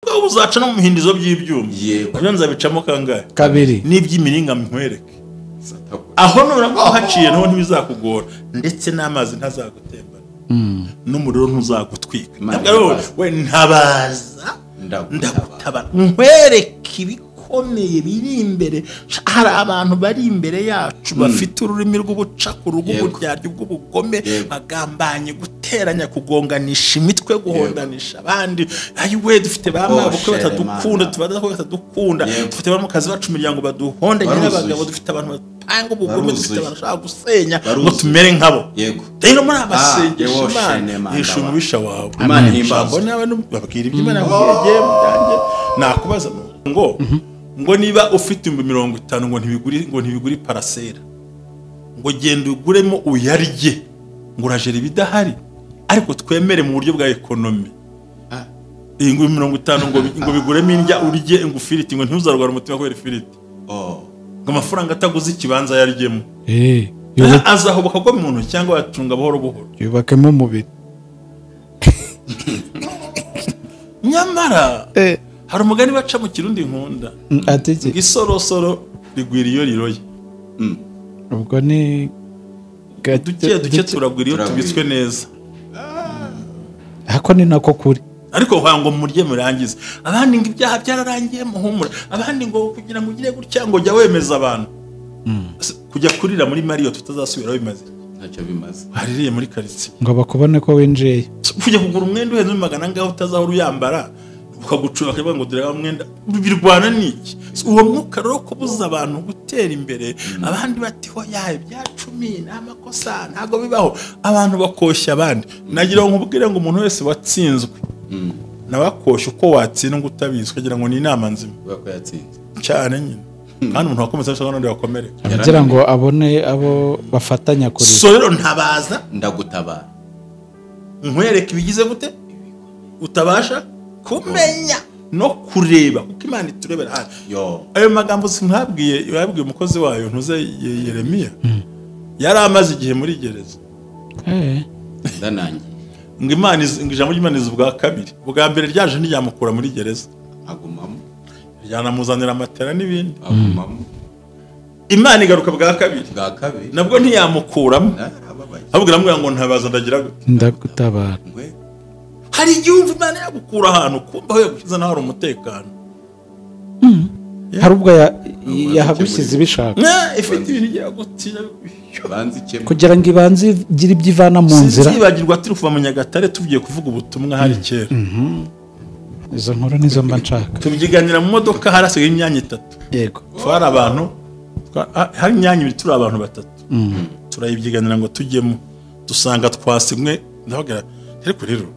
Uzaca no mu mihindizo by'ibyuma. Yego. Nabyo nzabicamo kangahe? Kabiri. N'iby'imiringa nkwereke. Aho nuramuka uhaciye naho ntibizakugora, ndetse n'amazi ntazagutembana, n'umuriro ntuzagutwika. Imana Ntabwo ari wowe. ibaze. We ntabaza, Ndagutabara. ndagutabara, nkwereke ibikomeye biri imbere. Hari abantu bari imbere yacu bafite ururimi rw'ubucakuru, rw'uburyarya, bw'ubugome, bagambanye guteranya, kugonganisha imitwe, guhondanisha abandi. Ayiwe, dufite ba Oh, mabukwe batadukunda, Sheremana. tubadakwe batadukunda, dufite bamukazi bacu imiryango baduhondanye Baruzuye. n'abagabo, dufite abantu batanga ubugome, dufite Baruzuye. abantu bashaka gusenya ngo Baruzuye. tumere nkabo. Rero muri amasengesho, yewe Imana Sheremana. yishuye umubisha wawe. Imana ihimbazwe. Ijambo nawe babwira ibyo Imana yakubwiye byanjye. Nakubaza ngo niba ufite 50,000 ngo ntibiguri parasera, ngo genda uguremo uyarye, ngo urajera ibidahari. Ariko twemere mu buryo bwa ekonomi, iyi ngo 50 ngo biguremo indya urye, ngo ifiriti, ngo ntuzarwara umutima kubera ifiriti, ngo amafaranga ataguze ikibanza yaryemo, azahoboka ko mu ntoki cyangwa yacunga buhoro buhoro, yubakemo umubiri. Nyamara hari umugani baca mu Kirundi nkunda, Ati iki? ngo isorosoro rigwira iyo riroye. Ubwo ni Duke duke turagwira iyo Turagwira. tubitswe neza. Hako ni nako kuri. Ariko wagira ngo murye murangize, abandi ngo ibyaha byararangiye muhumure, abandi ngo kugira ngo ugire gutya, ngo jya wemeza abantu. Kujya kurira muri Mariyo tutazasubiraho bimaze iki? Ntacyo bimaze. Waririye muri karitsiye Ngo bakubone ko winjiye. Kujya kugura umwenda uhenze muri magana angahe utazahora uyambara, ukagucura bakavuga ngo dore wa mwenda, birwana n'iki? Uwo mwuka rero kubuza abantu gutera imbere, abandi bati hoya ibya cumi ni amakosa, ntabwo bibaho, abantu bakoshya abandi. Nagira ngo nkubwire ngo umuntu wese watsinzwe nawe akoshya uko watsindwa utabizi, ukagira ngo ni inama nzima. Kubera ko yatsinze. Cyane nyine, kandi umuntu wakomeza ashaka n'undi wakomereka. Kugira ngo abone abo bafatanya kuri. So rero ntabaza, Ndagutabara. nkwereke ibigize gute utabasha kumenya no kureba, kuko Imana iturebera hafi. Yo. Ayo magambo sinabwiye yabwiye umukozi wayo ntuze Yeremiya, yari amaze igihe muri gereza. Ndanangiye. Ngo Imana ngo ijambo ry'Imana izi ubwa kabiri, ubwa mbere ryaje ntiryamukura muri gereza, Agumamo. ryanamuzanira amatera n'ibindi. Agumamo. Imana igaruka bwa kabiri, Bwa kabiri. nabwo ntiyamukuramo, Narababaye. ahubwo iramubwira ngo ntabaza ndagira gute? Ndagutabara. Ngwe. Hari igihe wumva Imana yagukura ahantu, kumva aho yagushyize naho hari umutekano. Hari ubwo yahagusize ibishaka. Ifite ibintu igira gutira Banze ikemura. Kugira ngo ibanze igire ibyo ivana mu nzira. Sinzibagirwa turi kuva mu Nyagatare tugiye kuvuga ubutumwa hari kera. Izo nkuru nizo mba nshaka. Tubyiganira mu modoka, hari hasigaye imyanya itatu. Twari abantu hari imyanya ibiri, turi abantu batatu. Turayibyiganira ngo tujyemo, dusanga twasimwe. Ndavuga ariko rero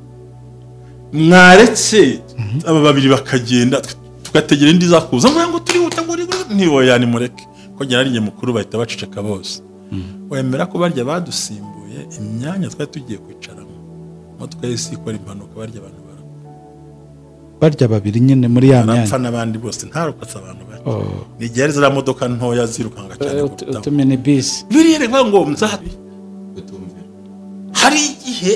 mwaretse aba babiri bakagenda, tugategera indi izakuza, ngo turihuta, ngo ntiboya nimureke ko njye nari njye mukuru, bahita baceceka bose. Wemera ko barya badusimbuye imyanya twari tugiye kwicaramo, imodoka yahise ikora impanuka, barya abantu barapfa. Barya babiri nyine muri ya Barapfa myanya. n'abandi bose, ntarokotse abantu bake. Oh. Ni igihe ari ziriya modoka ntoya zirukanka cyane kurutaho. Utumini bisi. Biriya rero ngo nza Kutumvira. Hari igihe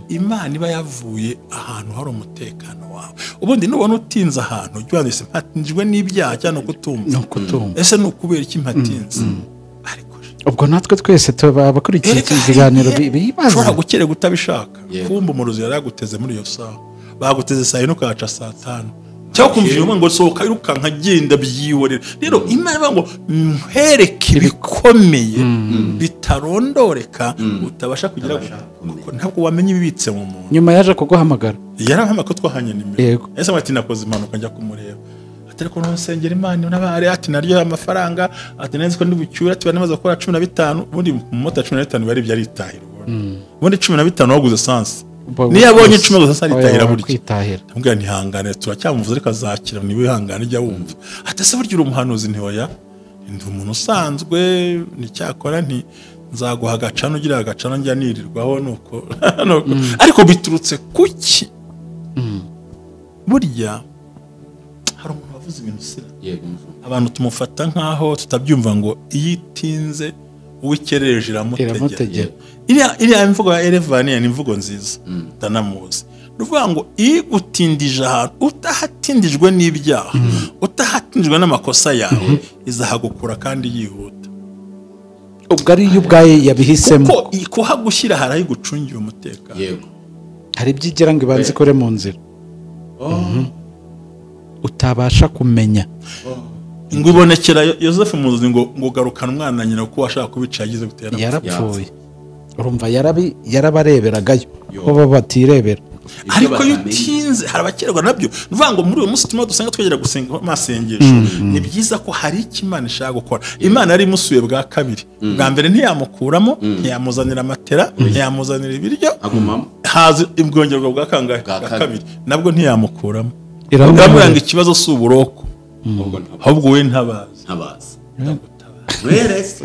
Imana iba yavuye ahantu hari umutekano wawe. Ubundi nubona utinze ahantu, ujye wanditse mpatinjwe n'ibyaha cyangwa no kutumva. Ni ukutumva. Ese ni ukubera iki mpatinze? Ariko Ubwo natwe twese tuba abakurikiye Erega iki kiganiro hari igihe bibaza. ushobora gukererwa utabishaka, Yego. kumva umurozi yari yaguteze muri iyo saha, baguteze saa yine ukahaca saa tanu, cyangwa ukumva inyuma ngo sohoka irukanka agenda byihorera. Rero Imana ivuga ngo nkwereke ibikomeye bitarondoreka utabasha kugira Utabasha gute. kumenya. Kuko ntabwo wamenya ibibitse mu muntu. Nyuma yaje kuguhamagara. Yarampamagaye ko twahanye nimero. Yego. Ese ati nakoze impanuka njya kumureba, ati ariko ntusengera Imana n'abari, ati naryo amafaranga, ati nzi ko ndi bucyure, ati bari bamaze gukora 15. Ubundi mu mota 15 bari byaritahira, ubundi 15 waguze esanse, niyo abonye 10 gusa esanse aritahira burya. Kwitahira. Ndamubwira ntihangane, turacyamuvuza ariko azakira, niba wihangane ujya wumva. Ati ese burya uri umuhanuzi? Ntihoya, ndi umuntu usanzwe, nticyakora nti nzaguha agacano, ugira agacano njya nirirwaho nuko nuko. Ariko biturutse kuki? Burya hari umuntu wavuze ibintu sira, Yego umushumba. abantu tumufata nkaho tutabyumva, ngo iyo itinze uwikerereje iramutegera. Iramutegera. Iriya imvugo ya Erevaniya ni imvugo nziza, ndanamuzi. Ruvuga ngo igutindije ahantu utahatindijwe n'ibyaha, utahatindijwe n'amakosa yawe, izahagukura kandi yihuta. Ubwo ari yo ubwaye yabihisemo. Kuko kuhagushyira hari aho igucungira umutekano. Yego. Hari ibyigira ngo ibanze ikore mu nzira. Utabasha kumenya. Ngo ibonekera Yosefu mu nzozi ngo garukana umwana na nyina kuko washaka kubica yagize gutera. Yarapfuye. Urumva yarabareberagayo bo batirebera. Ariko iyo utinze hari abakererwa nabyo. Nuvuga ngo muri uyu munsi turimo dusanga twegera gusenga amasengesho, ni byiza ko hari icyo Imana ishaka gukora. Imana yari imusuye bwa kabiri, bwa mbere ntiyamukuramo, ntiyamuzanira amatera, ntiyamuzanira ibiryo, haza ubwongerwa bwa kangahe? Bwa kabiri, nabwo ntiyamukuramo. Iramubwira ngo ikibazo si uburoko, ahubwo we ntabazi.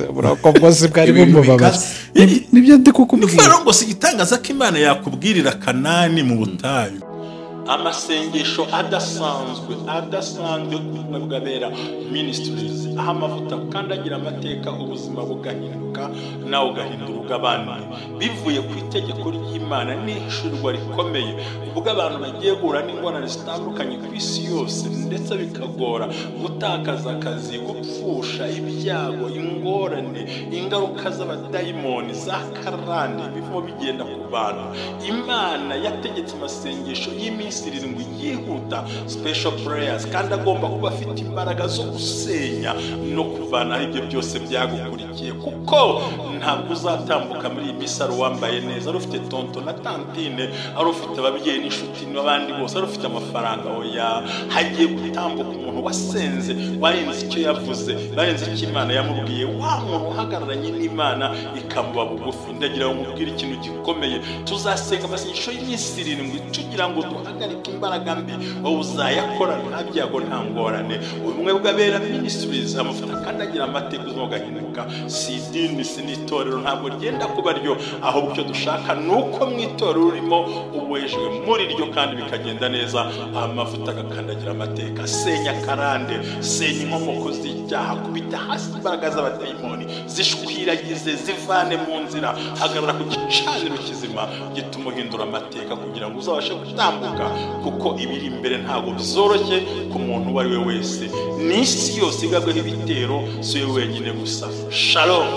Uburoko bwose bwari bumubabaje. Nibyo ndi kukubwira. Ngo si igitangaza ko Imana yakubwirira Kanani mu butayu. Amasengesho adasanzwe ubumwe bw'abera ministries, aho amavuta kandagira amateka, ubuzima bugahinduka nawe ugahindura ubw'abandi, bivuye ku itegeko ry'Imana n'ihishurwa rikomeye, ubwo abantu bagiye guhura n'ingorane zitandukanye ku isi yose, ndetse bikagora gutakaza akazi, gupfusha, ibyago, ingorane, ingaruka z'abadayimoni za karande bivamo bigenda ku bantu. Imana yategetse amasengesho y'iminsi irindwi yihuta, special prayers, kandi agomba kuba afite imbaraga zo gusenya no kuvanaho ibyo byose byagukurikiye, kuko ntabwo uzatambuka muri iyi minsi ari uwambaye neza, ari ufite tonto na tantine, ari ufite ababyeyi n'inshuti n'abandi bose, ari ufite amafaranga. Oya, hagiye gutambuka umuntu wasenze, warenze icyo yavuze, warenze icyo Imana yamubwiye, wa muntu uhagararanye n'Imana ikamuba bugufi. Ndagira ngo nkubwire ikintu gikomeye, tuzasenga amasengesho y'iminsi irindwi tugira ngo duhagarike imbaraga mbi. Wowe uzayakora nta byago nta ngorane. Ubumwe bw'abera ministries, amavuta kandagira amateka, ubuzima bugahinduka. Si idini, si n'itorero, ntabwo ryenda kuba ryo, ahubwo icyo dushaka ni uko mu itorero urimo uwejwe muri ryo kandi bikagenda neza. Amavuta agakandagira amateka, senya karande, senya inkomoko z'icyaha, kubita hasi imbaraga z'abadayimoni, zishwiragize, zivane mu nzira, hagarara ku gicaniro kizima gituma uhindura amateka kugira ngo uzabashe gutambuka, kuko ibiri imbere ntabwo byoroshye ku muntu uwo ari we wese. N'isi yose igabweho ibitero, si we wenyine gusa. Shalom.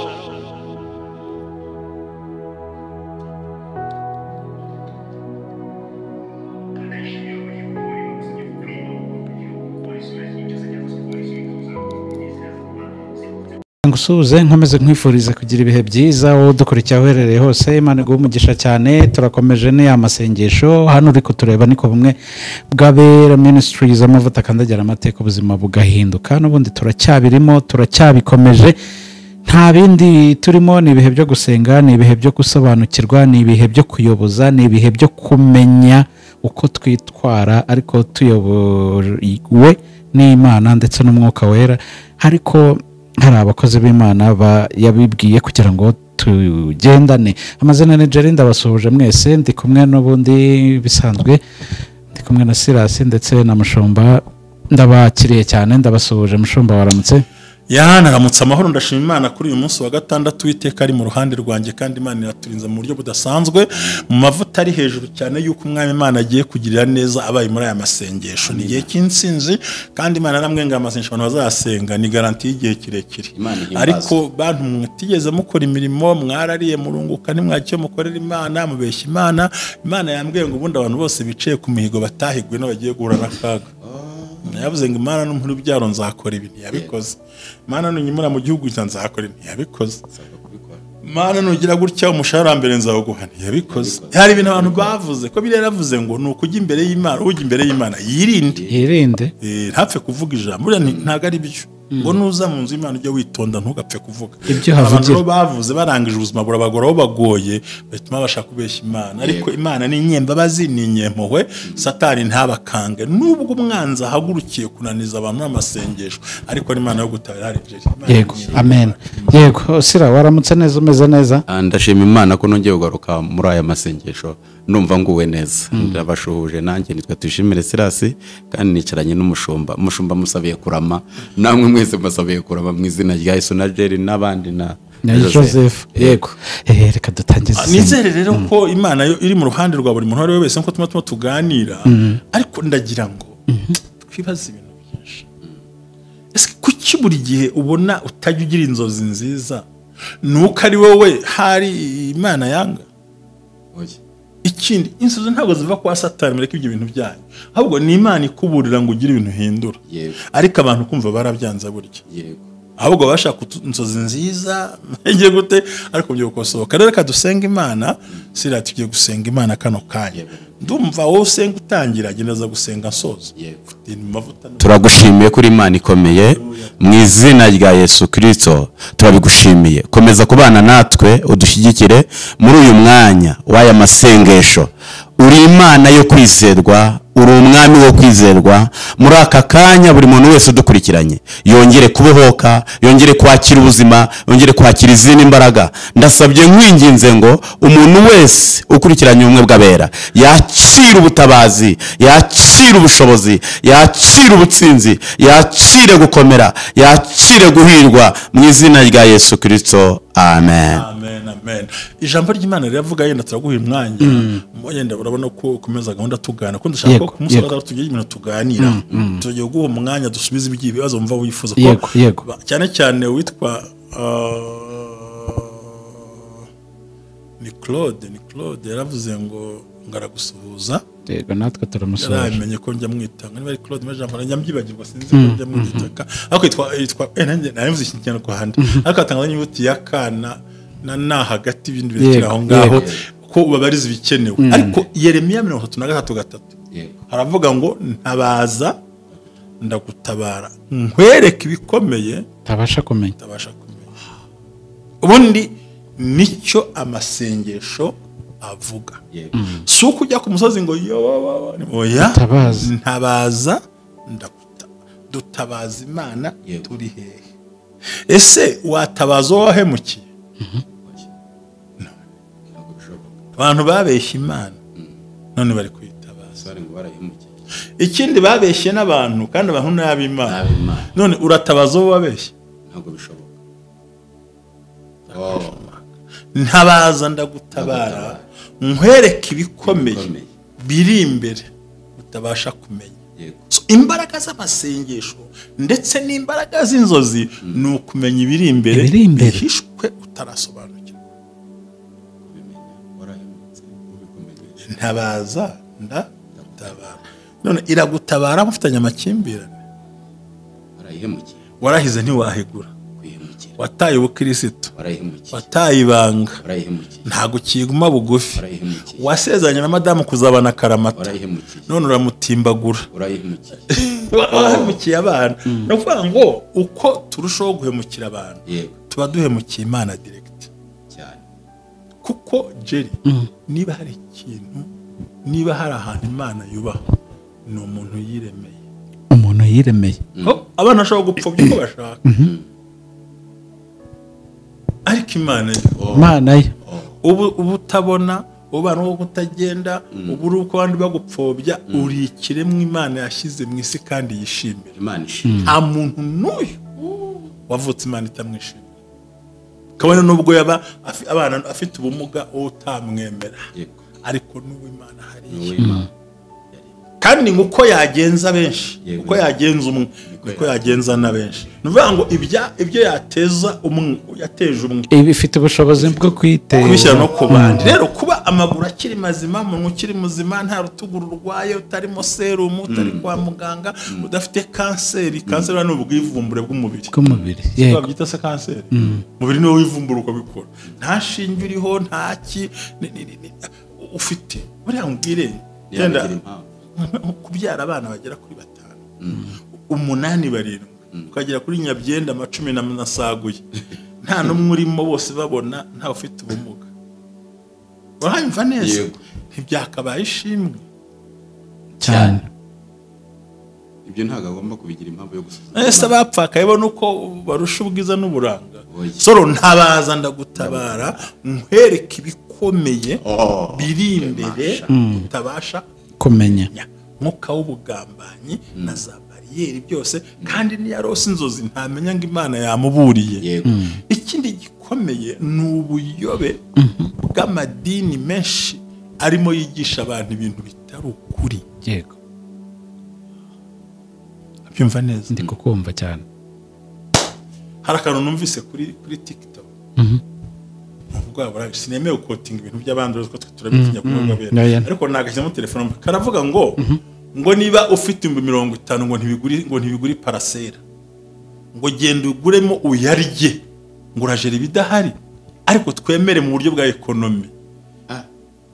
Ngusuhuze nkomeze nkwifuriza kugira ibihe byiza, wowe udukurikiye aho uherereye hose. Imana iguhe umugisha cyane. Turakomeje ni amasengesho, hano uri kutureba niko bumwe bw'abera ministries, amavuta akandagira amateka, ubuzima bugahinduka. N'ubundi turacyabirimo, turacyabikomeje, nta bindi turimo. Ni ibihe byo gusenga, ni ibihe byo gusobanukirwa, ni ibihe byo kuyoboza, ni ibihe byo kumenya uko twitwara, ariko tuyobowe n'Imana ndetse n'Umwuka Wera. Ariko hari abakozi b'Imana yabibwiye kugira ngo tugendane. Amazina ni Jerry, ndabasuhuje mwese. Ndi kumwe n'ubundi bisanzwe, ndi kumwe na Sirasi ndetse na Mushumba. Ndabakiriye cyane, ndabasuhuje. Mushumba, waramutse? Naramutse amahoro, ndashima Imana kuri uyu munsi wa gatandatu. Uwiteka ari mu ruhande rwanjye kandi Imana iraturinze mu buryo budasanzwe, mu mavuta ari hejuru cyane yuko Umwami Imana agiye kugirira neza abaye muri aya masengesho. Ni igihe cy'insinzi kandi Imana aramwenga amasengesho abantu bazasenga, ni garanti y'igihe kirekire. Ariko bantu mwatigeze mukora imirimo, mwarariye murunguka, ntimwacyo mukorera Imana, mubeshya Imana. Imana yambwiye ngo ubundi abantu bose bicaye ku mihigo batahigwe no bagiye guhura n'akaga. Yavuze ngo Imana n'umuntu ubyaro nzakora ibi, ntiyabikoze. Imana nunyimura mu gihugu nzakora ibi, ntiyabikoze. Imana nugira gutya umushahara mbere nzawuguha, ntiyabikoze. Hari ibintu abantu bavuze ko biri yaravuze ngo ni ukujya imbere y'Imana, ujya imbere y'Imana yirinde. Yirinde. Ntapfe kuvuga ijambo, ntago ari byo. Ngo nuza mu nzu y'Imana ujye witonda ntugapfe kuvuga. Ibyo havugira. Abantu bavuze barangije ubuzima burabagora, aho bagoye bituma bashaka kubeshya Imana. Ariko Imana ni inyembabazi, ni inyempuhwe, Satani ntabakange. Nubwo umwanzi ahagurukiye kunaniza abantu n'amasengesho, ariko Imana yo gutabara hari Jerry. Yego, amen. Yego, Sira, waramutse neza, umeze neza? Ndashima Imana ko nongeye kugaruka muri aya masengesho, ndumva nguwe neza. Ndabashuhuje nanjye nitwa Tuyishimire Sirasi, kandi nicaranye n'umushumba. Umushumba musabiye kurama, namwe mwese musabiye kurama mu izina rya Yesu na Jerry n'abandi na Na Joseph. Yego. Reka dutangize. Nizere rero ko Imana yo iri mu ruhande rwa buri muntu ari wese nko tuma tuganira, ariko ndagira ngo twibaze ibintu byinshi. Ese kuki buri gihe ubona utajya ugira inzozi nziza nuko ari wowe hari Imana yanga? Ikindi, inzozi ntabwo ziva kwa Satani, mureke ibyo bintu byanyu, ahubwo ni Imana ikuburira ngo ugire ibintu uhindura. Ariko abantu kumva barabyanza burya. Ahubwo bashaka inzozi nziza ngiye gute, ariko byo gukosoka. Rero reka dusenga Imana, sira tugiye gusenga Imana kano kanya. Ndumva wowe usenga utangira, genda gusenga nsoza. Turagushimiye kuri Imana ikomeye, mu izina rya Yesu Kristo turabigushimiye. Komeza kubana natwe, udushyigikire muri uyu mwanya w'aya masengesho. Uri Imana yo kwizerwa, uri umwami wo kwizerwa. Muri aka kanya buri muntu wese udukurikiranye yongere kubohoka, yongere kwakira ubuzima, yongere kwakira izindi mbaraga. Ndasabye nkwinginze ngo umuntu wese ukurikiranye ubumwe bw'abera yakire ubutabazi, yakire ubushobozi, yakire ubutsinzi, yakire gukomera, yakire guhirwa mu izina rya Yesu Kristo. Amen. Amen, amen. Ijambo ry'Imana riravuga, yenda turaguha umwanya. Yenda urabona ko ukomeza gahunda tugana, ko ndashaka ko kumusaba tugiye ibintu tuganira. Tugiye guha umwanya dusubize ibibazo mva wifuza ko. Yego. Cyane cyane witwa ni Claude yaravuze ngo ngaragusuhuza. Yego, natwe turamusuhuza. Yaramenye ko njya mwitanga. Niba ari Claude Majambo njya mbyibagirwa, sinzi ko njya mwitaka. Ariko yitwa nanjye navuze ikintu ko handi. Ariko atanga inyuguti ya kana na hagati ibindi birekera aho ngaho ko babariza ibikenewe. Ariko Yeremiya 33:3 haravuga ngo ntabaza ndagutabara, nkwereke ibikomeye tabasha kumenya. Ubundi nicyo amasengesho avuga. Si uko ujya ku musozi ngo yo oya, ntabaza dutabaza Imana turi hehe? Ese watabaza wahemukiye? Abantu babeshye Imana none bari kwitabaza. Ikindi babeshye n'abantu, kandi abantu n'ab'Imana. None uratabaza uwo wabeshye? Ntabwo bishoboka. Ntabaza ndagutabara, nkwereke ibikomeye biri imbere utabasha kumenya. Imbaraga z'amasengesho ndetse n'imbaraga z'inzozi ni ukumenya ibiri imbere bihishwe utarasobanukirwa. Ntabaza ndagutabara. None iragutabara mufitanye amakimbirane, warahize ntiwahigura, wataye ubukristo, wataye ibanga, ntago ukiguma bugufi, wasezeranye na madamu kuzabana karamata none uramutimbagura, wahemukiye abana. No kuvuga ngo uko turushaho guhemukira abantu tuba duhemukiye Imana direct cyane. Kuko Jerry, niba hari ikintu, niba hari ahantu Imana yubaha, ni umuntu yiremeye. Umuntu yiremeye. Abana bashobora gupfobya uko bashaka, ariko Imana yo ubu utabona, ubana uko kutagenda, ubu uri uko abandi bagupfobya, uri ikiremwa Imana yashyize mu isi kandi yishimira. Imana ishimira. Nta muntu n'uyu wavutse Imana itamwishimira, kabone nubwo yaba abana afite ubumuga utamwemera, ariko n'uwo Imana hariya. Kandi nguko yagenza benshi, uko yagenza umwe niko yagenza na benshi. Nuvuga ngo ibyo yateza umwe yateje umwe, ibifite ubushobozi bwo kwiteza kubishyira no ku bandi. Rero kuba amaguru akiri mazima, umuntu ukiri muzima, nta rutuguru urwaye, utarimo serumu, utari kwa muganga, udafite kanseri. Kanseri ni ubwivumbure bw'umubiri. Yego, babyita se kanseri. Umubiri niwo wivumbura ukabikora. Nta shinge uriho, nta ki ufite. Buriya ngwire genda kubyara abana bagera kuri 5, 8, 7, ukagera kuri nyabyenda 10 nasaguye, nta n'umwe urimo, bose babona, nta ufite ubumuga. Uranyumva neza? Ntibyakabaye ishimwe cyane. Ibyo ntabwo agomba kubigira impamvu yo gusuzuma. Ese abapfakaye bo nuko barusha ubwiza n'uburanga. Soro ntabaza ndagutabara, nkwereke ibikomeye biri imbere utabasha kumenya. Mwuka w'ubugambanyi na za bariyeri byose, kandi niyarose inzozi ntamenya ngo Imana yamuburiye. Ikindi gikomeye gikomeye ni ubuyobe bw'amadini menshi arimo yigisha abantu ibintu bitari ukuri. Yego. Abyumva neza. Ndi kukumva cyane. Hari akantu numvise kuri TikTok. Ubwo sinemewe kotinga ibintu by'abandi ko turabitinya kuvuga bera. Ariko nagashyizemo telefone karavuga ngo ngo niba ufite 50,000 ngo ntibiguri parasera, ngo genda uguremo uyarye, ngo urajera ibidahari, ariko twemere mu buryo bwa ekonomi.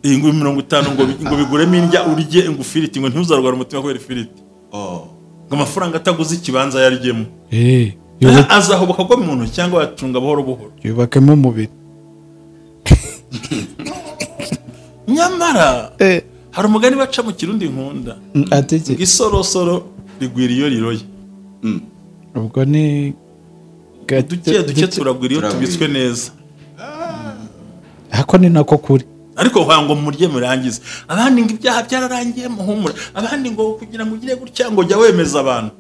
Ngo 50 ngo biguremo indya urye ngo ifiriti, ngo ntuzarwara umutima kubera ifiriti. Ngo amafaranga ataguze ikibanza yaryemo. Azahoboka ko umuntu cyangwa bacunga buhoro buhoro yubakemo umubiri. Nyamara hari umugani baca mu Kirundi nkunda atiki isorosoro rigwira iyo riroye. Ubwo ni duke duke turagwira iyo tubitswe neza. Hako ni nako kuri. Ariko ngo murye murangize, abandi ngo ibyaha byararangiye muhumure, abandi ngo kugira ngo ugire gutya ngo jya wemeza abantu.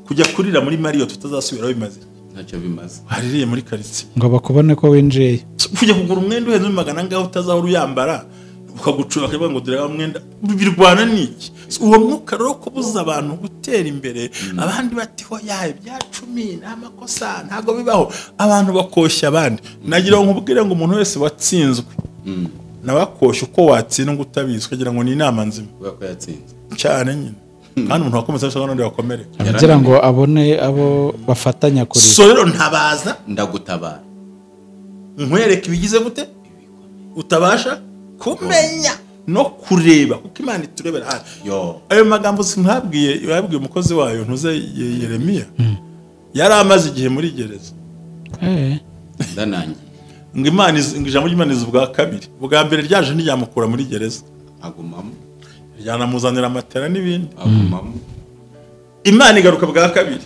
Kujya kurira muri Mario tutazasubira bimaze ntacyo bimaze. Haririye muri quartier ngo bakubone ko winjiye. Kujya kugura umwenda uhenze 400 ngaho utazahora uyambara ukagucura akavuga ngo dore umwenda, birwana niki? Uwo mwuka rero kubuza abantu gutera imbere. Abandi bati ho yaye bya 10 n'amakosa ntago bibaho, abantu bakoshya abandi. Nagira ngo nkubwire ngo umuntu wese watsinzwe nabakoshya uko watsindwa utabizi kugira ngo ni inama nzima ko yatsinze cyane nyine. Kandi umuntu wakomeza ashobora n'undi wakomereka kugira ngo abone abo bafatanya kuri. So rero ntabaza ndagutabara, nkwereke ibigize gute utabasha kumenya no kureba, kuko Imana iturebera hafi. Ayo magambo sinkabwiye yabwiye umukozi wayo ntuze Yeremiya. Yari amaze igihe muri gereza. Ndanangiye ngo Imana ijambo ry'Imana izi ubwa kabiri. Ubwa mbere ryaje ntiryamukura muri gereza, agumamo, ryanamuzanira amatera n'ibindi, agumamo. Imana igaruka bwa kabiri,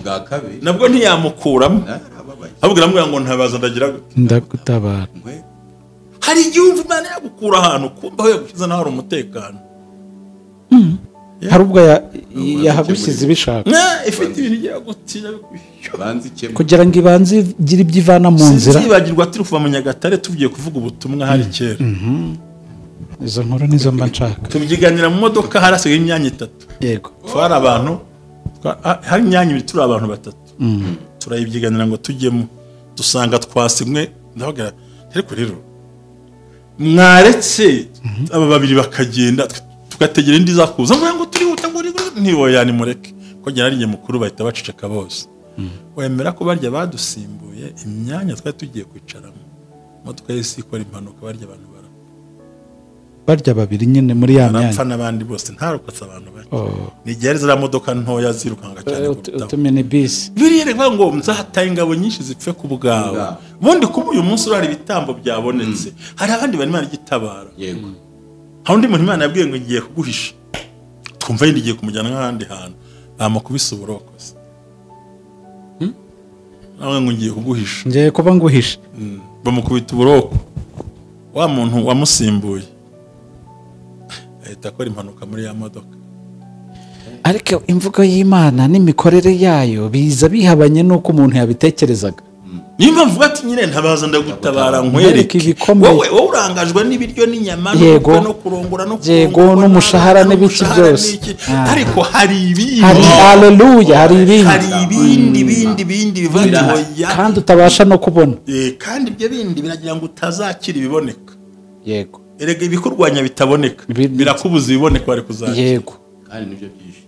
nabwo ntiyamukuramo, ahubwo iramubwira ngo ntabaza ndagira gute, ndagutabara. Hari igihe wumva Imana yagukura ahantu kumva aho yagushyize naho hari umutekano. Hari ubwo yahagushyize ibishaka, ifite ibintu igiye gutinya kugira ngo ibanze igire ibyo ivana mu nzira. Sinzibagirwa turi kuva mu Nyagatare tugiye kuvuga ubutumwa hari kera. Izo nkuru nizo mba nshaka. Tubyiganira mu modoka harasigaye imyanya 3. Yego. Twari abantu, hari imyanya 2 turi abantu 3. Turayibyiganira ngo tujyemo, dusanga twasimwe. Ndavuga ariko rero mwaretse aba babiri bakagenda tugategera indi zakuza ngo turihuta ngo ntiboya ni mureke ko nari mukuru bahita baceceka bose. Wemera ko barya badusimbuye imyanya twari tugiye kwicaramo, imodoka yose ikora impanuka barya abantu barapfa, barya babiri nyine muri ya myanya barapfa n'abandi bose ntarokotse abantu bake. Ni igihe ziriya modoka ntoya zirukanga cyane kurutaho utumene bisi biriya reka ngo nzahataye ingabo nyinshi zipfe ku bwawe. Ubundi kuba uyu munsi urari ibitambo byabonetse, hari abandi bari Imana igitabara. Yego. Hari undi muntu Imana yabwiye ngo ngiye kuguhisha, twumva yindi igiye kumujyana nk'ahandi hantu, bamukubise uburokozi. Nawe ngo ngiye kuguhisha, ngiye kuba nguhisha, bamukubita uburoko. Wa muntu wamusimbuye ahita akora impanuka muri ya modoka. Ariko imvugo y'Imana n'imikorere yayo biza bihabanye n'uko umuntu yabitekerezaga. Niyo mpamvu ati nyine ntabaza ndagutabara nkwereke. Wowe urangajwe n'ibiryo n'inyama no kurongora no yego n'umushahara n'ibiki byose, ariko hari ibindi. Haleluya, hari ibindi, hari ibindi bindi bivangiye kandi utabasha no kubona. Kandi ibyo bindi biragira ngo utazakira ibiboneka. Yego. Erega ibikurwanya bitaboneka birakubuza ibiboneka bari kuzakira. Yego. Kandi nibyo byinshi.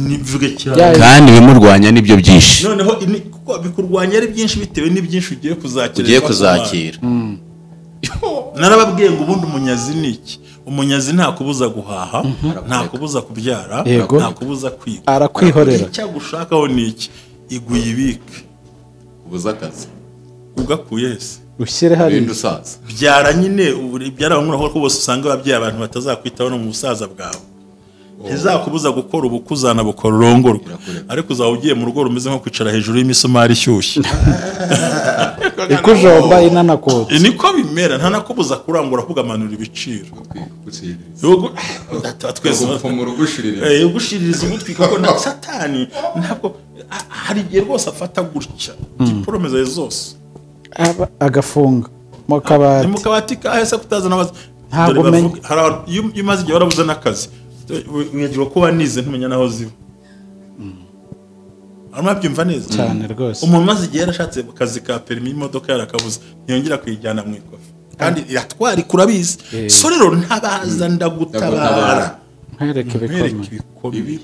Nivuge cyane. Kandi bimurwanya nibyo byinshi. Noneho kuko bikurwanya ari byinshi bitewe n'ibyinshi ugiye kuzakira. Ugiye kuzakira. Narababwiye ngo ubundi umunyazi ni iki? Umunyazi nta kubuza guhaha, nta kubuza kubyara, nta kubuza kwiga. Arakwihorera. Icyo agushakaho ni iki? Iguye ibike. Kubuza akazi. Ugakuye hese. Ushyire hari usaza. Byara nyine byara bamwe ko bose usanga ababyeyi abantu batazakwitaho no mu busaza bwawe. Ntizakubuza gukora ubukuzana bukora urongorwa, ariko uzaba ugiye mu rugo rumeze nko kwicara hejuru y'imisumari ishyushye ikujomba inanakotse. Niko bimera, nta nakubuza kurangura kugamanura ibiciro. Ugushiririza ugutwi kuko na Satani ntabwo hari igihe rwose afata gutya diplome zawe zose Agafunga mu kabati. Ni mu kabati kahese kutazana abazi. Ntabwo umenya. Hari iyo umaze igihe warabuze n'akazi, wibagirwa ko wanize ntumenya n'aho ziba. Arimo abyumva neza cyane rwose. Umuntu umaze igihe yarashatse akazi ka perimi y'imodoka yarakabuze, ntiyongera kuyijyana mu ikofi kandi iratwara urabizi. So rero ntabaza ndagutabara, nkwereke ibikomeye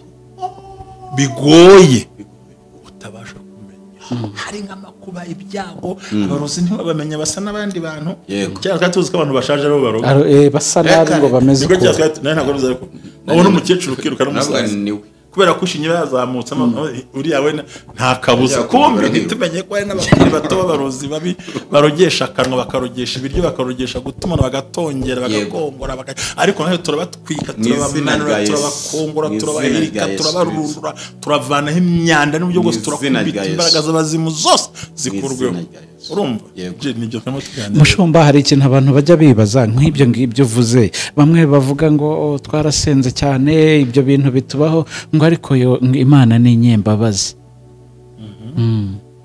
bigoye utabasha kumenya. Hari nk'amakuba, ibyago, abarozi ntibabamenya basa n'abandi bantu. Cyangwa twari tuzi ko abantu bashaje aribo baroga, basa nabi ngo bameze uko. Ntabwo ariko wabona umukecuru ukiruka n'umusaza kubera ko ishinya yazamutse, uriya we nta kabuza. Kumbe ntitumenye ko hari n'abakiri bato b'abarozi babi barogesha akanwa, bakarogesha ibiryo, bakarogesha gutumana, bagatongera, bagakongora, ariko natwe turabatwika, turabamanura, turabakongora, turabahirika, turabarundura, turavanaho imyanda n'uburyo bwose, turakubita imbaraga z'abazimu zose zikurweho. Urumva nibyo turimo tuganira. Mushumba, hari ikintu abantu bajya bibaza nk'ibyo ngibyo uvuze. Bamwe bavuga ngo twarasenze cyane ibyo bintu bitubaho, ngo ariko yo Imana ni inyembabazi,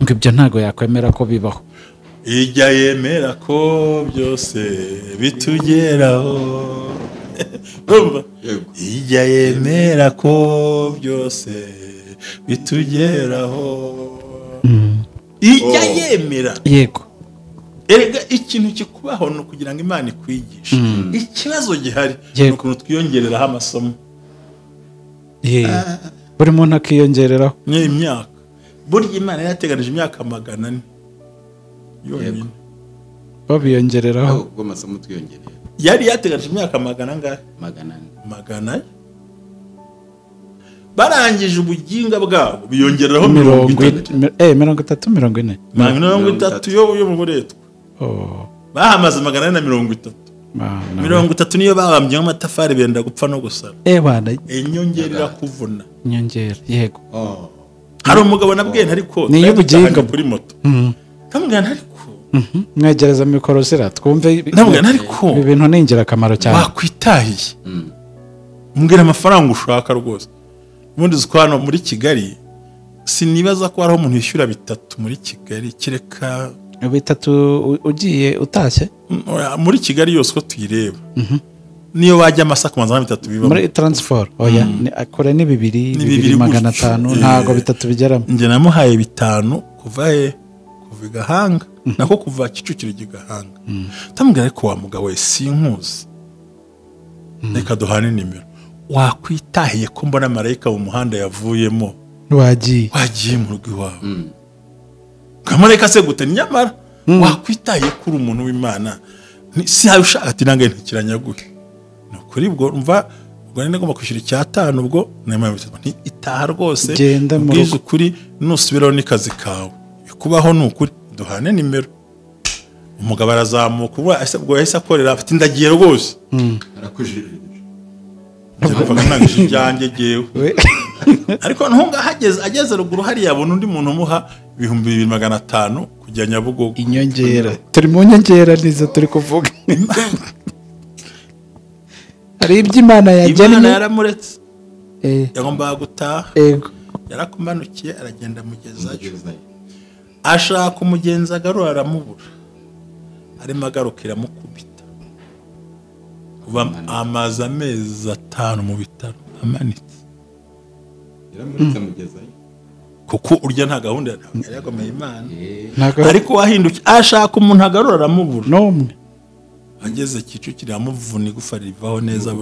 ngo ibyo ntago yakwemera ko bibaho. Ijya yemera ko byose bitugeraho. Urumva, ijya yemera ko byose bitugeraho. Ijya yemera. Yego. Erega ikintu kikubaho ni ukugira ngo Imana ikwigishe. Ikibazo gihari ni ukuntu twiyongereraho amasomo. Buri muntu akiyongereraho ni imyaka. Burya Imana yarateganije imyaka 400 yonyine, babiyongereraho. Ubwo amasomo twiyongereye yari yateganije imyaka 400 angahe? 400. Barangije ubuginga bwabo biyongereraho 30, 30, 40, 30 yo mu buretwa. Bahamaze 430. 30 niyo babambye amatafari benda gupfa no gusara. Bana inyongera irakuvuna. Inyongera, yego. Hari umugabo nabwiye ariko niyo ubuginga kuri moto. Ndamubwira ariko mwegereza mikoro zira twumve. Ndamubwira ariko ibi bintu ni ingirakamaro cyane. Wakwitahiye. Mbwira amafaranga ushaka rwose. Ubundi uziko hano muri Kigali sinibaza ko hariho umuntu yishyura 3 muri Kigali, kereka 3 ugiye utashye muri Kigali yose ko tuyireba. Niyo wajya amasa ku manzana 3 bibamo muri transfer. Oya, akora ni 2 2,500, ntago 3 bigeramo. Njye namuhaye 5 kuva kuva Gahanga, nako kuva Kicukiro Gahanga. Ndamubwira ariko wa mugabo we sinkuzi, reka duhane nimero. Wakwitahiye ko mbona marayika mu muhanda yavuyemo, wagiye mu rugo iwawe. Kamarayika se gute? Nyamara wakwitahiye kuri umuntu w'Imana si hayo ushaka ati nange ntikiranyaguhe. Ni ukuri ubwo umva ubwo nari ngomba kwishyura 5,000 ubwo nti itaha rwose, ubwize ukuri, nusubiraho n'ikazi kawe kubaho ni ukuri, duhane nimero. Umugabo arazamuka ubwo yahise akorera afite indagiye rwose, arakujije nangije ibyanjye jyewe. Ariko ntunga ageze ruguru hariya abona undi muntu umuha 2,500 kujya Nyabugogo. Inyongera, turi mu nyongera nizo turi kuvuga. Hari ibyo Imana yagennye. Imana yaramuretse, yagombaga gutaha. Yarakumanukiye aragenda amugezayo, ashaka umugenzi agarura aramubura, arimo agarukira amukubita. Amaze amezi 5 mu bitaro amanitse. Kuko urya nta gahunda yari yagomeye Imana. Ariko wahindukiye ashaka umuntu agarura aramubura. N'umwe ageze Kicukiro amuvuna igufa rivaho neza,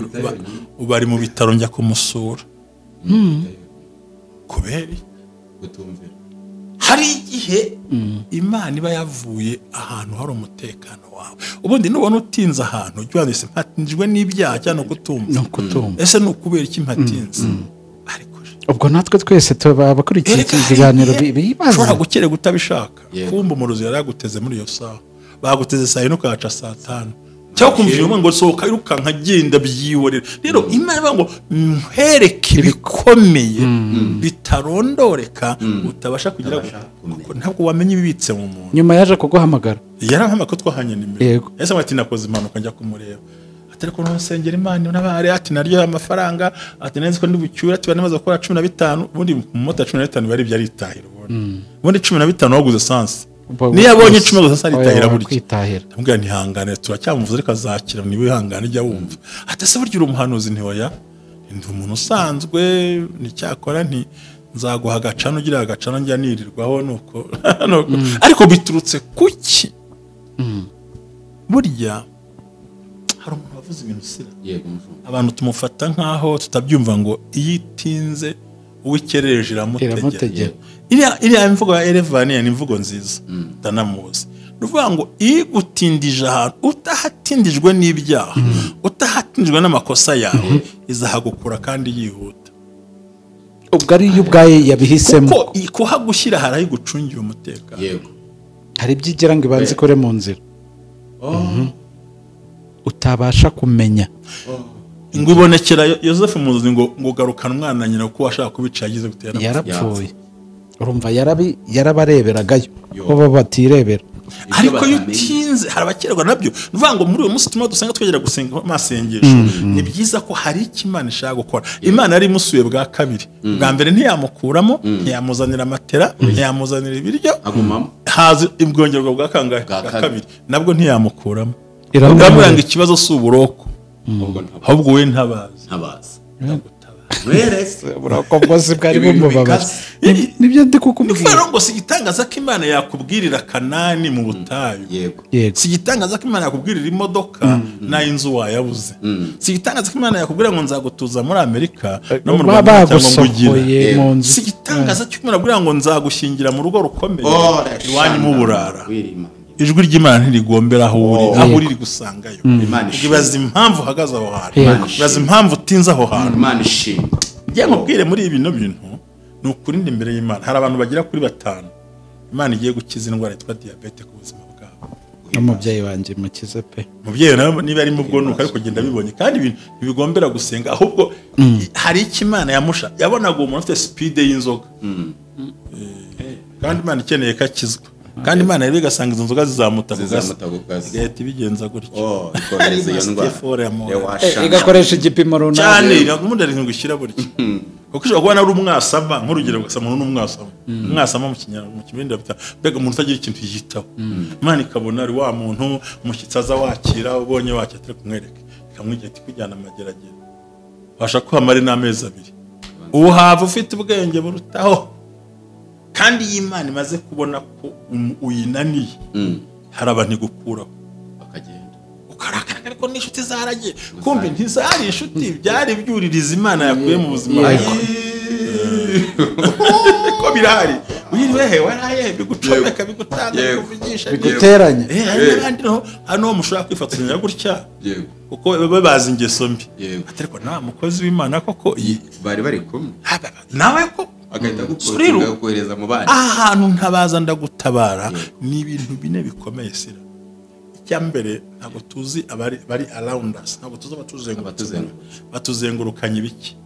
ubu ari mu bitaro njya kumusura. Kubera kutumvira. Hari igihe Imana iba yavuye ahantu hari umutekano wawe. Ubundi nubona utinze ahantu ujye wanditse mpatinjwe n'ibyaha cyangwa kutumva. Ese ni ukubera iki mpatinze? Ariko ubwo natwe twese tuba abakurikiye iki kiganiro bibaza. Ushobora gukererwa utabishaka. Kumva umurozi yaraguteze muri iyo saha. Baguteze saa 4 ukahaca saa 5. Cyangwa kumva iyo ngo sohoka irukanka agenda byihorera. Rero Imana ivuga ngo nkwereke ibikomeye bitarondoreka utabasha kugira kuko ntabwo wamenye ibibitse mu muntu. Nyuma yaje kuguhamagara. Yarampamagaye ko twahanye nimero. Ese ati nakoze impanuka njya kumureba. Ati ariko nsengera Imana n'abare, ati naryo amafaranga, ati nenze ko ndi bucyura, ati banamaze gukora 15, ubundi mu mota 15 bari byaritahira ubundi. Ubundi 15 waguze essence. Niyo abonye 10 gusa aritahira burya. Ndamubwira ntihangane turacyamuvuza ariko azakira, niba wihangane jya wumva. Ati se burya uri umuhanuzi? Ntihoya, ndi umuntu usanzwe, nticyakora nti nzaguha agacano ugira agacano njya nirirwaho nuko. Ariko biturutse kuki? Burya hari umuntu wavuze ibintu sira. Abantu tumufata nkaho tutabyumva ngo iyo itinze uwikereje iramutegera. Iriya imvugo ya Elevaniya ni imvugo nziza, ndanamuzi. Ni ukuvuga ngo iyo igutindije ahantu utahatindijwe n'ibyaha, utahatindijwe n'amakosa yawe, izahagukura kandi yihuta. Ubwo ari yo ubwaye yabihisemo. Kuko kuhagushyira hari aho igucungira umutekano. Yego. Hari ibyo igira ngo ibanze ikore mu nzira. Utabasha kumenya. Ngo ibonekera Yosefu mu nzozi ngo garukana umwana nyina kuko washaka kubica yagize gutera. Yarapfuye. Urumva yarabareberagayo bo batirebera. Ariko iyo utinze hari abakererwa nabyo. Ni ukuvuga ngo muri uyu munsi turimo dusanga twegera gusenga amasengesho. Ni byiza ko hari icyo Imana ishaka gukora. Imana yari imusuye bwa kabiri. Bwa mbere ntiyamukuramo, ntiyamuzanira amatera, ntiyamuzanira ibiryo. Haza ubwongerwa bwa kangahe? Bwa kabiri. Nabwo ntiyamukuramo. Iramubwira ngo ikibazo si uburoko, ahubwo we ntabazi. Uburoko bwose bwari bumubabaje. Nibyo ndi kukubwira. Ngo si igitangaza ko Imana yakubwirira Kanani mu butayu. Si igitangaza ko Imana yakubwirira imodoka n'inzu wayabuze. Si igitangaza ko Imana yakubwira ngo nzagutuza muri Amerika no mu Rwanda cyangwa ngo ugire. Si igitangaza ko Imana yakubwira ngo nzagushyingira mu rugo rukomeye iwanyu mu burara. Ijwi ry'Imana ntirigombera aho uri, aho uri rigusangayo. Ibaza impamvu uhagaze aho hantu, ibaza impamvu utinze aho hantu. Imana ishimwe. Njye nkubwire muri ibi bintu ni ukurinda imbere y'Imana. Hari abantu bagera kuri 5 Imana igiye gukiza indwara yitwa diyabete ku buzima bwabo. N'umubyeyi wanjye mukize pe. Umubyeyi nawe niba ari mu bwonuka ariko kugenda bibonye, kandi ibintu ntibigombera gusenga, ahubwo hari icyo Imana yamusha. Yabonaga umuntu ufite speed y'inzoga. Kandi Imana ikeneye ko akizwa. Kandi Imana rero igasanga izo nzoga zizamuta ku gasi, igahita ibigenza gutyo. Igakoresha igipimo runaka cyane, iramundi ari gushyira burya. Kuko ushobora kubona ari umwasama, nk'urugero ugasanga umuntu n'umwasama. Umwasama mu Kinyarwanda mu Kirundi bita mbega umuntu utagira ikintu yitaho. Imana ikabona ari wa muntu umushyitsi aza wakira, ubonye wakira atari kumwereka, ikamwigira iti kujyana amageragere. Ubasha kuhamara n'amezi 2. Uhava ufite ubwenge burutaho. Kandi iyi Imana imaze kubona ko uyinaniye, hari abantu igukuraho bakagenda ukarakara, ariko n'inshuti zaragiye. Kumbe ntizari inshuti, byari byuririza Imana yakuye mu buzima bwawe. Ko birahari uyiriwe he waraye bigucomeka bigutanga bikuvugisha biguteranya. Hari n'abandi hano mushobora kwifatanya gutya, kuko baba bazi ingeso mbi. Ariko nta mukozi w'Imana koko bari bari kumwe nawe ko agahita gukohereza mu bandi. Ahantu ntabaza ndagutabara ni ibintu bine bikomeye sira. Icya mbere ntabwo tuzi abari bari around us, ntabwo tuzi abatuzengurutse, batuzengurukanye ibiki.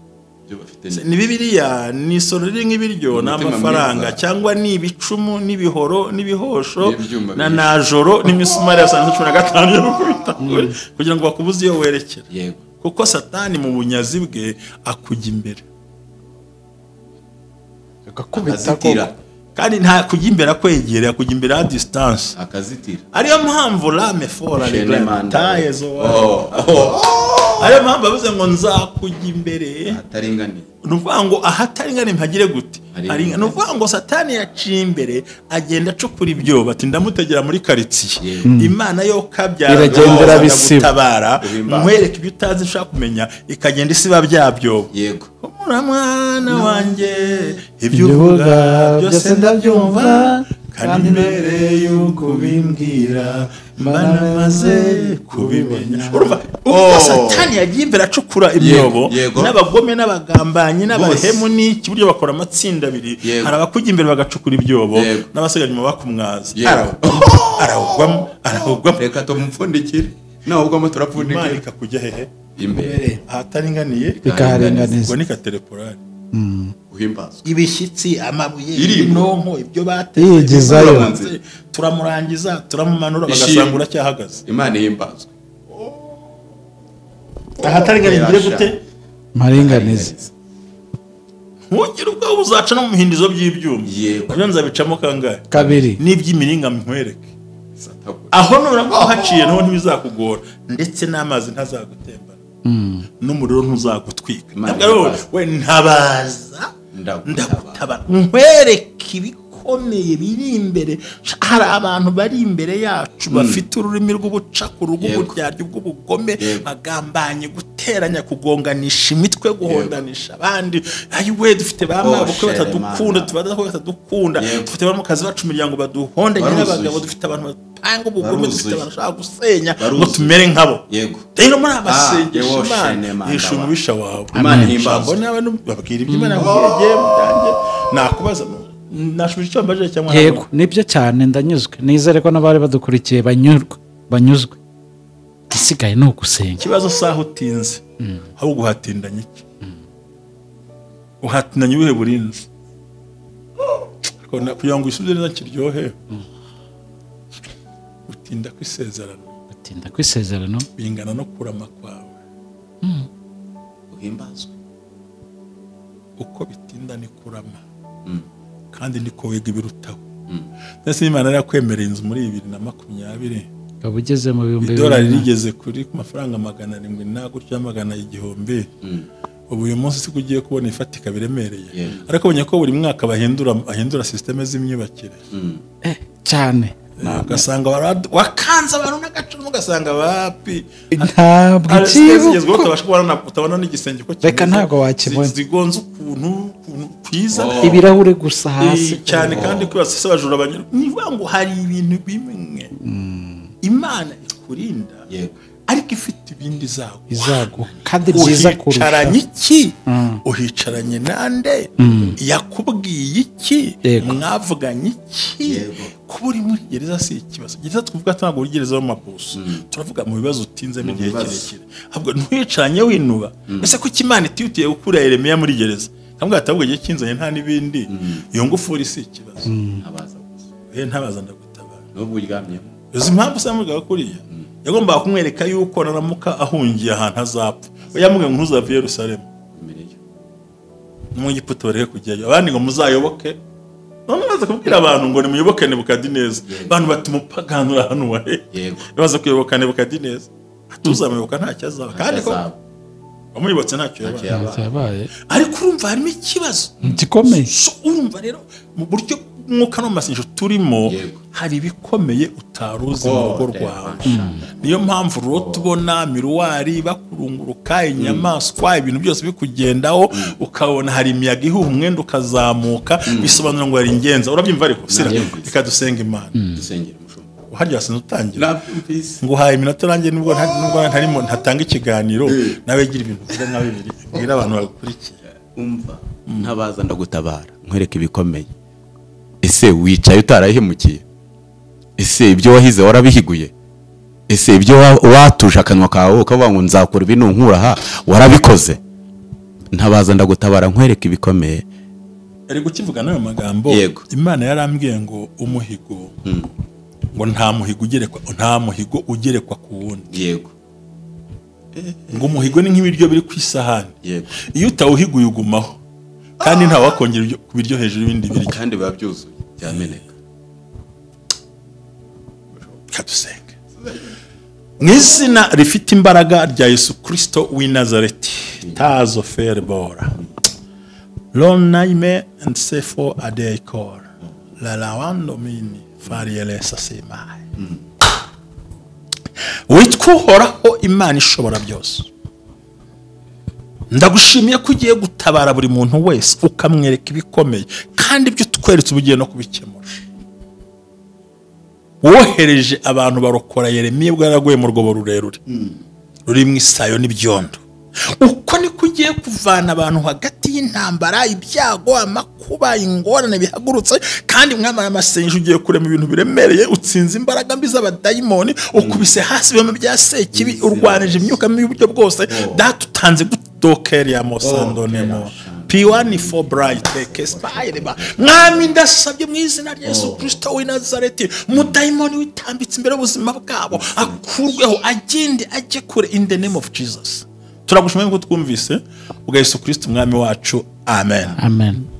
Ni Bibiliya, ni isoro riri nk'ibiryo, ni amafaranga cyangwa ni ibicumu n'ibihoro n'ibihosho na najoro n'imisumari ya 15 yo gukubita kugira ngo bakubuze iyo werekera. Kuko Satani mu bunyazi bwe akujya imbere, akakubita, kandi nta kujya imbere akwegera, akujya imbere a distance akazitira. Ariyo mpamvu lame fora regretaye zo. Ariyo mpamvu bavuze ngo nzakujya imbere ataringaniye. Ni ukuvuga ngo ahataringaniye mpagire gute? Ni ukuvuga ngo Satani yaciye imbere agenda acukura ibyobo, ati ndamutegera muri quartier. Imana yo kabyara iragendera bisiba, nkwereke ibyo utazi ushaka kumenya, ikagenda isiba bya byobo. Yego. Mwana wanjye ibyo uvuga byose ndabyumva, kandi mbere yuko bimbwira mba kubimenya. Urumva ubwo Satani yagiye imbere acukura imyobo n'abagome n'abagambanyi n'abahemu n'iki, buryo bakora amatsinda abiri. Hari abakujya imbere bagacukura ibyobo n'abasigaye nyuma bakumwaza. Arawugwamo, arawugwamo. Reka tumupfundikire, nawe ugwamo turapfundikira. Imana ikakujya hehe? Imbere. Ahataringaniye ikaharinganiza. Ubwo ni katereporari. Uhimbazwa ibishyitsi, amabuye, inonko, ibyo bateze, turamurangiza turamumanura, bagasanga uracyahagaze. Imana ihimbazwe. Ahataringaniye ngire gute? Maringanize. Ntugire ubwoba, uzaca no mu bihindizo by'ibyuma. Yego. Nabyo nzabicamo kangahe? Kabiri. N'iby'imiringa nkwereke. Aho nuramuka uhaciye naho ntibizakugora, ndetse n'amazi ntazagutembana, n'umuriro ntuzagutwika. Imana Ntabwo ari wowe. ibaze. We ntabaza Ndagutabara. ndagutabara, nkwereke ibikomeye biri imbere. Hari abantu bari imbere yacu bafite ururimi rw'ubucakuru, rw'uburyarya, bw'ubugome, Yego. bagambanye guteranya, kugonganisha imitwe, guhondanisha abandi. Ayiwe, dufite ba mabukwe Oh, batadukunda, Sheremana. tubadakwe batadukunda, Yego. dufite baramukazi bacu imiryango baduhondanye Baruzuye. n'abagabo, dufite abantu batanga ubugome, dufite Baruzuye. abantu bashaka gusenya ngo Baruzuye. tumere nkabo. Yego. Rero muri amasengesho Yewo Imana Shenema yishuye ndawa. umubisha wawe. Imana ihimbazwe. Ijambo nawe babwira ibyo Imana yakubwiye byanjye. Nakubaza, nashubije icyo mbajije cyangwa Yego, nibyo cyane, ndanyuzwe. Nizere ko n'abari badukurikiye banyurwa, banyuzwe. Igisigaye ni ugusenga. Ikibazo saha utinze, ahubwo uhatindanye iki? Uhatindanye ubuhe burinzi? Ariko kugira ngo isubize neza kiryohe, utinda ku isezerano Gutinda ku isezerano bingana no kurama kwawe. Uhimbazwe. Uko bitinda ni kurama, kandi niko wiga ibirutaho. Ndetse Imana yarakwemereye inzu muri 2020, ukaba ugeze mu bihumbi idolari bibiri na- rigeze kuri ku mafaranga 700 na gutya, 1000. Ubu uyu munsi siko ugiye kubona ifatika biremereye. Yego. Ariko ubonye ko buri mwaka bahindura système z'imyubakire. Cyane. Ugasanga wakanze abantu n'agacuma, ugasanga bapi. Ntabwo Hari système zigezweho ikibuko utabasha kubona, utabona n'igisenge uko Reka kimeze. ntabwo wakibona. Zigonze ukuntu kwiza. Oh. Ibirahure gusa hasi. Cyane, kandi kwibasa se abajura banyura. Ni ukuvuga ngo hari ibintu bimwe Imana ikurinda, Yego. ariko ifite ibindi izaguha. Izaguha kandi byiza kurusha. Uhicaranye iki? Uhicaranye nande? Yakubwiye iki? Yego. Mwavuganye iki? Yego. Kuba uri muri gereza si ikibazo. Gereza tuvuga ntabwo uri gereza y'amabuso, turavuga mu bibazo utinzemo Mu igihe bibazo. kirekire, ahubwo ntiwicaranye winuba. Ese kuki Imana itihutiye gukura Yeremiya muri gereza? Kamubwira ati ahubwo igihe kinzanye nta n'ibindi, iyo ngufuri si ikibazo. Ntabaza gusa. We ntabaza ndagutabara. Nubwo uryamyemo. Uzi impamvu se kuriya? Yagombaga kumwereka yuko naramuka ahungiye ahantu azapfa. We yamubwiye ngo ntuzave i Yerusalemu, Imereyo. no mu Egiputa bareke kujyayo, abandi ngo muzayoboke. None baza kubwira abantu ngo nimuyoboke Nebukadineza, abantu bati umupaganura hano wahe? Yego. Baza kuyoboka Nebukadineza, tuzamuyoboka ntacyo azaba, kandi ko Azaba. wamuyobotse ntacyo Ntacyo yabaye. yabaye. Yabaye. Ariko urumva harimo ikibazo Gikomeye. So, urumva rero mu buryo bw'umwuka no mu masengesho turimo, Yego. hari ibikomeye utaruzi mu rugo Oh, rwawe. reba. Niyo mpamvu rero tubona miruwari bakurunguruka, inyamaswa, ibintu byose bikugendaho, ukabona hari imiyaga ihuha umwenda ukazamuka, bisobanura ngo hari ingenza. Urabyumva ariko sira? Nabyumvise. Reka dusenga Imana. Dusengera umushumba. Harya wasenze utangira? Nabyumvise. Nguhaye iminota nanjye, nubwo nubwo ntarimo ntatanga ikiganiro, nawe gira ibintu uvuga nka bibiri bwira abantu bagukurikiye. Umva, ntabaza ndagutabara nkwereka ibikomeye. Ese wicaye utarahemukiye? Ese ibyo wahize warabihiguye? Ese ibyo watuje akanwa kawe ukavuga ngo nzakora ibi nunkura aha, warabikoze? Ntabaza ndagutabara nkwereka ibikomeye. Ari kukivuga n'ayo magambo. Yego. Imana yarambwiye ngo umuhigo, ngo nta muhigo ugerekwa, nta muhigo ugerekwa ku wundi. Yego. Ngo umuhigo ni nk'ibiryo biri ku isahani. Yego. Iyo utawuhiguye ugumaho, kandi ntawakongera ku biryo hejuru y'ibindi biryo. Kandi biba byuzuye byameneka. Reka dusenge mu izina rifite imbaraga rya Yesu Kirisito w'i Nazareti. Tazo ferbora lonaime nsefo adeikor lalawando mini fariyelesa semaye. Witwa Uhoraho Imana ishobora byose, ndagushimiye ko ugiye gutabara buri muntu wese, ukamwereka ibikomeye, kandi ibyo utweretse uba ugiye no kubikemura. Wohereje abantu barokora Yeremiya ubwo yaraguye mu rwobo rurerure rurimo isayo n'ibyondo. Uko niko ugiye kuvana abantu hagati y'intambara, ibyago, amakuba, ingorane bihagurutse. Kandi mwamara amasengesho ugiye kurema ibintu biremereye. Utsinze imbaraga mbi z'abadayimoni, ukubise hasi ibihome bya sekibi, urwanije imyuka mibi y'uburyo bwose. Data, utanze gutokeri ya mosandonemo piwani fo burayite kesipayireba. Mwami, ndasabye mu izina rya Yesu Kirisito w'i Nazareti, umudayimoni witambitse imbere y'ubuzima bwabo akurweho, agende ajye kure, in the name of Jesus. Turagushimiye ko twumvise ubwa Yesu Kirisito umwami wacu. Amen. Amen.